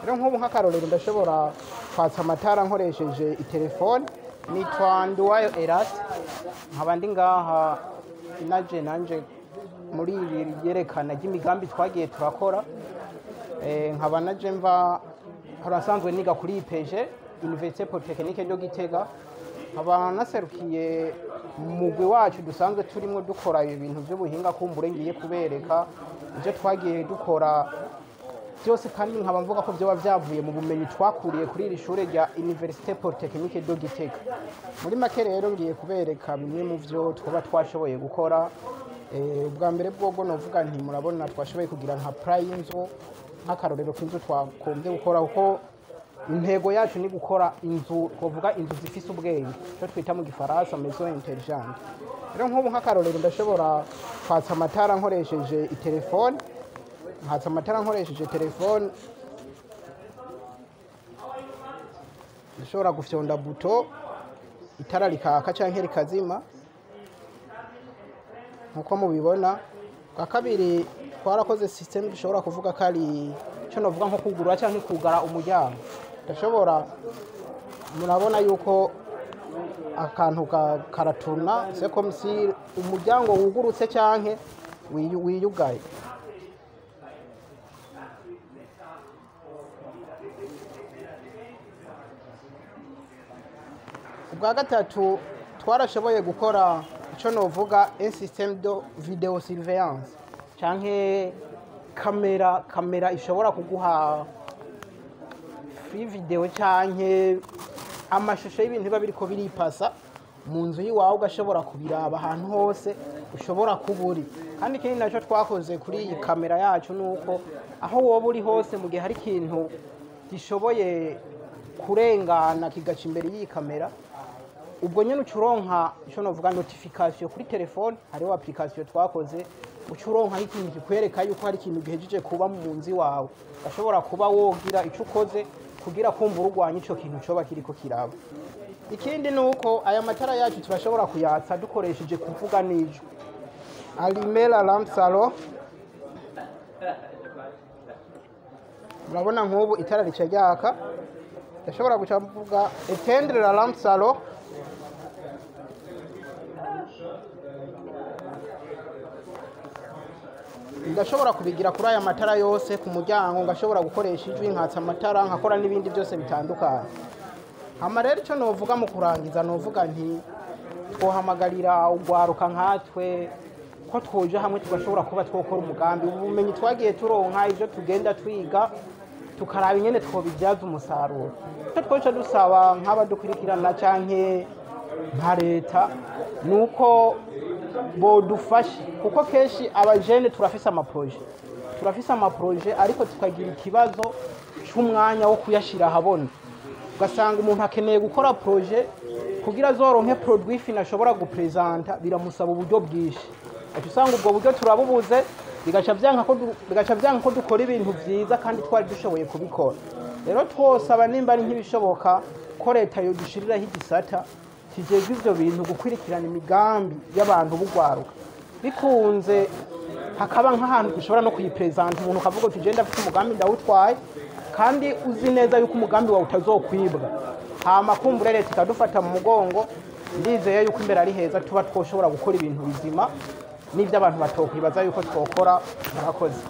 Rero nk'ubu nk'akarorero ndashobora kwatsa amatara nkoresheje itelefone. Nitwa Nduwayo Eraste, nkaba ndi ngaha naje nanje muri iri yerekana ry'imigambi twagiye turakora. Nkaba naje mva harasanzwe niga kuri IPG, Université Polytechnique de Gitega, nkaba naserukiye mugwi wacu dusanzwe turimo dukora ibi bintu by'ubuhinga. Kumbure ngiye kubereka ibyo twagiye dukora byose, kandi nkaba mvuga ko byoba byavuye mu bumenyi twakuriye kuri iri shure rya Université Polytechnique de Gitega. Muri make rero ngiye kubereka bimwe mu byo twaba twashoboye gukora. Ubwa mbere bwobwo novuga nti murabona twashoboye kugira nka plan y'inzu, nk'akarorero k'inzu twakombye gukora, kuko intego yacu ni gukora inzu, twavuga inzu zifise ubwenge, icyo twita mu gifaransa maison intelligente. Rero nk'ubu nk'akarorero ndashobora kwatsa amatara nkoresheje itelefone, nkatsa amatara nkoresheje telefone. Ndashobora gufyonda bouton itara rikaka canke rikazima nkuko mubibona. Bwa kabiri twarakoze system dushobora kuvuga ko ari cyo novuga nko kugurura canke kugara umuryango. Ndashobora, murabona yuko akantu karatuna, c'est comme si umuryango wugurutse canke wiyugaye. Ubwa gatatu twarashoboye gukora ico novuga un système de vidéo surveillance canke kamera ishobora kuguha free video canke amashusho y'ibintu biba biriko biripasa mu nzu y'iwawe, ugashobora kubiraba ahantu hose ushobora kuba uri. Kandi ikindi naco twakoze kuri iyi kamera yacu nuko aho woba uri hose, mu gihe hari ikintu gishoboye kurengana kigaca imbere y'iyi kamera, ubwo nyene uca uronka ico novuga notification kuri telefone. Hariho application twakoze, uca uronka ikintu kikwereka yuko hari ikintu gihejeje kuba mu nzu iwawe, ugashobora kuba wogira ico ukoze kugira kumva urwanya ico kintu coba kiriko kiraba. Ikindi ni uko aya matara yacu turashobora kuyatsa dukoresheje kuvuga n'ijwi. Allumer la lampe salon, murabona nk'ubu itara rica ryaka. Ndashobora guca mvuga éteindre la lampe salon, ndashobora kubigira kuri aya matara yose ku muryango, ngashobora gukoresha ijwi nkatsa amatara, nkakora n'ibindi byose bitandukanye. Hama rero icyo novuga mu kurangiza, novuga nti twohamagarira ugwaruka nkatwe ko twoja hamwe tugashobora kuba twokora umugambi. Ubumenyi twagiye turonka, ibyo tugenda twiga, tukaraba ingene twobibyaza umusaruro. Icyo twoca dusaba nk'abadukurikirana canke nka leta ni uko bodufasha, kuko kenshi abajene turafise amaproje, turafise amaproje, ariko tukagira ikibazo c'umwanya wo kuyashira ahabona. Ugasanga umuntu akeneye gukora projet, kugira azoronke produit final ashobora gupresenta biramusaba uburyo bwinshi. Aca usanga ubwo buryo turabubuze, bigaca vyanka ko dukora ibintu vyiza kandi twari dushoboye kubikora. Rero twosaba nimba ari nk'ibishoboka ko leta yodushiriraho igisata kijejwe ivyo bintu, gukurikirana imigambi y'abantu b'ugwaruka, bikunze hakaba nk'ahantu dushobora no kuyipresenta, umuntu akavuga uti je ndafite umugambi ndawutwaye, kandi uzi neza yuko umugambi wawe utazokwibwa. Hama kumbure leta ikadufata mu mugongo, ndizeye yuko imbere ari heza, tuba twoshobora gukora ibintu bizima n'ivyo abantu batokwibaza yuko twokora. Murakoze.